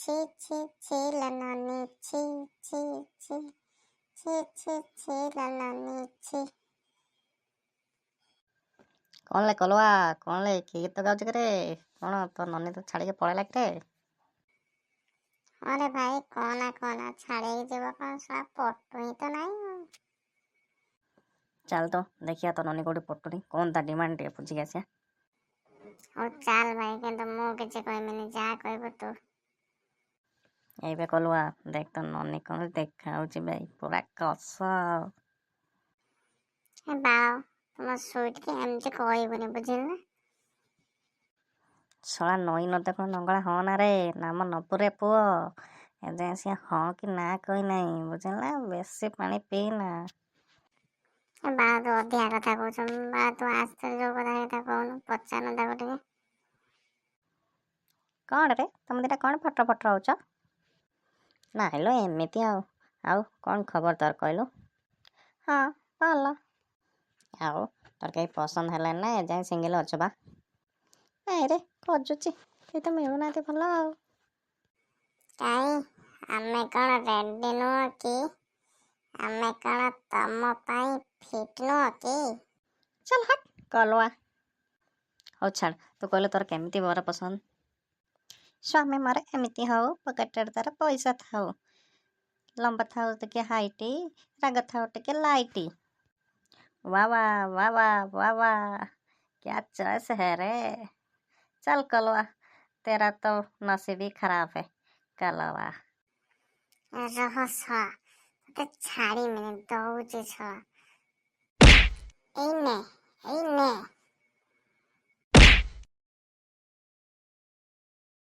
ଛି ଛି ଛି ଲୋ ନାନୀ, ଛି ଛି ଛି ଛି ଛି ଛି ଲୋ ନାନୀ ଛି। କ'ଣ ଲେ କଲୁଆ, କ'ଣ ଲେ, କି ଗୀତ ଗାଉଛୁ କିରେ? କ'ଣ ତୋ ନନୀ ତ ଛାଡ଼ିକି ପଳେଇଲା କିରେ? ହଁ ରେ ଭାଇ, କହନା କହନା, ଛାଡ଼ିକି ଯିବ କ'ଣ, ଶଳା ପଟୁ ହିଁ ତ ନାହିଁ ଆଉ। ଚାଲ ତ ଦେଖିବା ତୋ ନନୀ କୋଉଠି ପଟୁନି, କ'ଣ ତା ଡିମାଣ୍ଡ ଟିକେ ବୁଝିକି ଆସିବା। ହଉ ଚାଲ ଭାଇ, କିନ୍ତୁ ମୁଁ କିଛି କହିବିନି, ଯାହା କହିବୁ ତୁ। ଏବେ କଲୁଆ, ଦେଖ ତ ନନୀ କ'ଣ ଦେଖାଉଛି ଭାଇ, ପୁରା କଷ। ଏ ବାଳ, ତୁମ ସୁଇଟ୍କି ଏମିତି କହିବୁନି, ବୁଝିଲୁ ନା? ଶଳା ନଈ ନ ଦେଖ ନଙ୍ଗଳା। ହଁ ନା ରେ, ନାମ ନବୁରେ ପୁଅ, ଏଯାଏଁ ସିଏ ହଁ କି ନା କହିନାହିଁ, ବୁଝିଲୁ ନା? ବେଶୀ ପାଣି ପିଇନା। ଏ ବାଳ, ତୁ ଅଧିକା କଥା କହୁଛୁ। ବାଳ, ତୁ ଆସ, ତ ଯୋଉ କଥା କଥା କହୁନୁ, ପଚାରୁନୁ ତାକୁ ଟିକେ। କ'ଣ ରେ, ତମ ଦୁଇଟା କ'ଣ ଫଟର ଫଟର ହେଉଛ? ନାଇଁ ଲୋ, ଏମିତି ଆଉ। ଆଉ କ'ଣ ଖବର ତୋର କହିଲୁ? ହଁ ଭଲ। ଆଉ ତୋର କେହି ପସନ୍ଦ ହେଲାନି ନା ଏଯାଏଁ ସିଙ୍ଗିଲ୍ ଅଛୁ ବା? ନାଇଁ ରେ, ଖୋଜୁଛି, କେହି ତ ମିଳୁନାହାନ୍ତି ଭଲ ଆଉ। କାଇଁ, ଆମେ କ'ଣ ରେଡି ନୁହଁ କି? ଆମେ କ'ଣ ତମ ପାଇଁ ଫିଟ୍ ନୁହଁ କି? ଚାଲ ହଟ୍ କଲୁଆ। ହଉ ଛାଡ଼, ତୁ କହିଲୁ ତୋର କେମିତି ବର ପସନ୍ଦ? ସ୍ୱାମୀ ମୋର ଏମିତି ହଉ, ପକେଟରେ ତାର ପଇସା ଥାଉ, ଲମ୍ବା ଥାଉ ଟିକେ ହାଇଟ୍, ରାଗ ଥାଉ ଟିକେ ଲାଇଟ୍। ବା ବା ବା ବା ବା ବା, क्या चॉइस है रे। चल कलवा, तेरा तो नसीब ही खराब है कलवा। ରହ ଶଳା, ତତେ ଛାଡ଼ିମିନି, ଦଉଛି ଶଳା। ଏଇ ନେ, ଏଇ ନେ।